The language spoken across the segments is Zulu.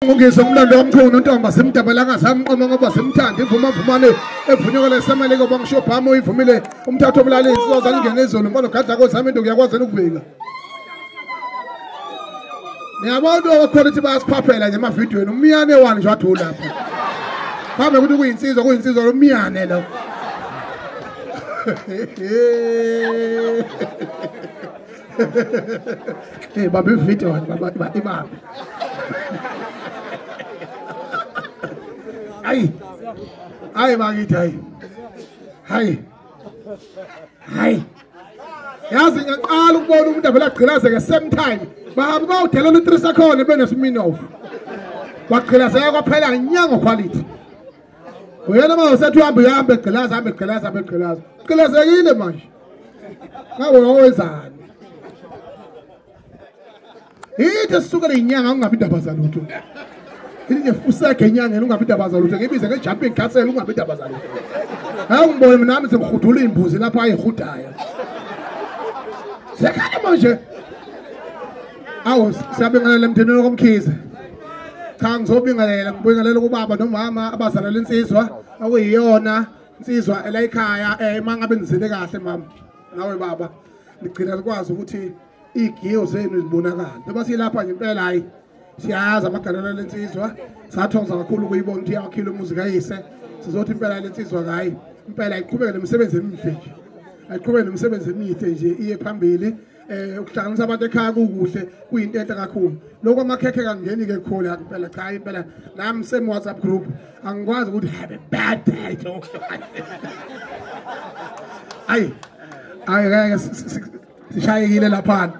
Ungizwe umlando wamchunu ntomba simdabelanga samqoma ngoba simthanda ivuma vumane evunyokele semeleko bangisho bhamo ivumile umthatho obulala insizwa zalingena izulu mfana gadla kozami into kuyakwazi ukuvika. Niyabona abakhona ukuthi bayasiphaphela nje emavidiyweni umiyane wani nje wathi ulapha. Phambi ukuthi kuyinsizwa kuyinsizwa lo miyane lo. Eh baba ivideo baba ibambe. Hayi. Hayi bakithi hayi. Hayi. Hayi. Yazi ngiyaqala ukubona umuntu avela agqilazeke same time. Bahamba bawudelela u3 seconds beneSminoff. Wagqilazeka kwaphela nyango quality. Uyena mawusethi uhamba uhambe egqilaza hambe egqilaza hambe egqilaza. Gqilazekile manje. Ngabe wawenzani? Yithi sisuke lenyanga ungabi indaba zalutho. Ilinye fuseke enyangeni ungabi indaba zalutho. Ngibize ngejumping castle ungabi indaba zalutho. Hawu ngibone mina nami sengihudula imbuzi lapha ayihudayo. Sekhala manje. Awu siyabingelela emndenini komkhize. Cha ngizobingelela ngibingelela kubaba nomama abazalela insizwa okuyiyona insizwa ela ekhaya mangabe nizile kahle mama nawe baba nigcina sikwazi ukuthi igiyo zenu zibonakala. Njengoba silapha nje impela hayi siyazi amagalelo lensizwa sathokoza kakhulu ukuyibona ukuthi iyakhile umuzi kayise. Sizothi impela lensizwa hayi impela iqhubeke nemisebenzi emihle nje. Ayiqhubeke nemisebenzi emihle nje iye phambili. Ukuhlanganisa abantu ekhaya kukuhle kuyinto enhle kakhulu. Lokho amakhekhe kangeni ke khona impela cha impela nami same WhatsApp group angikwazi ukuthi happy birthday to. Ayi ayi ngeke sishayekile lapha.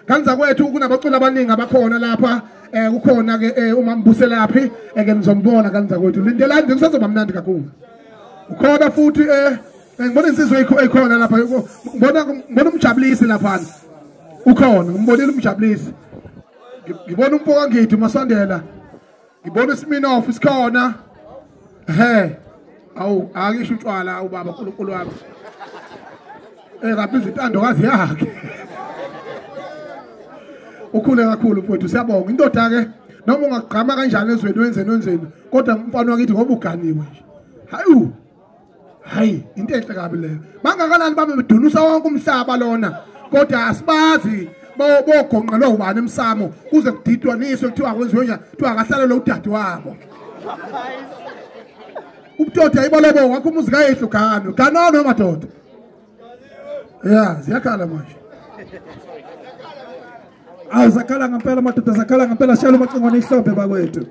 Kanza kwethu kunabaculi abaningi abakhona lapha kukhona ke uMambuselaphi eke nizombona kanza kwethu lindelani nje kusazoba mnandi kakhulu. Ukhona futhi ngibona insizwe ekhona lapha ngibona umjabulisi lapha. Ukhona ngibonile umjabulisi. Ngibona umfoka ngithi uMasondela. Ngibona iSminoff isikhona. Ehe. Awu akisho utshwala ubaba uNkulunkulu wami. Rabiza intandokazi yakhe. Ukhule kakhulu mfowethu siyabonga. Indoda ke noma ungagqama kanjani ezweni wenzeni wenzeni kodwa umfana wakithi ngoba uganiwe nje. Hayu. Hayi into enhle kabi leyo. Bangakanani babe bedunusa wonke umhlaba lona kodwa asibazi bogonqelwa ubani emsamo kuze kudidwaniswe kuthiwa kwenziwe njani kuthiwa akahlale lo udade wabo. Ubudoda ayibolobo wakho umuzi kayehlo gano. Ganono madoda. Yeah, ziyakhala manje. Awuzakhala ngempela madoda zakhala ngempela shayela umacingwane ihlombe bakwethu.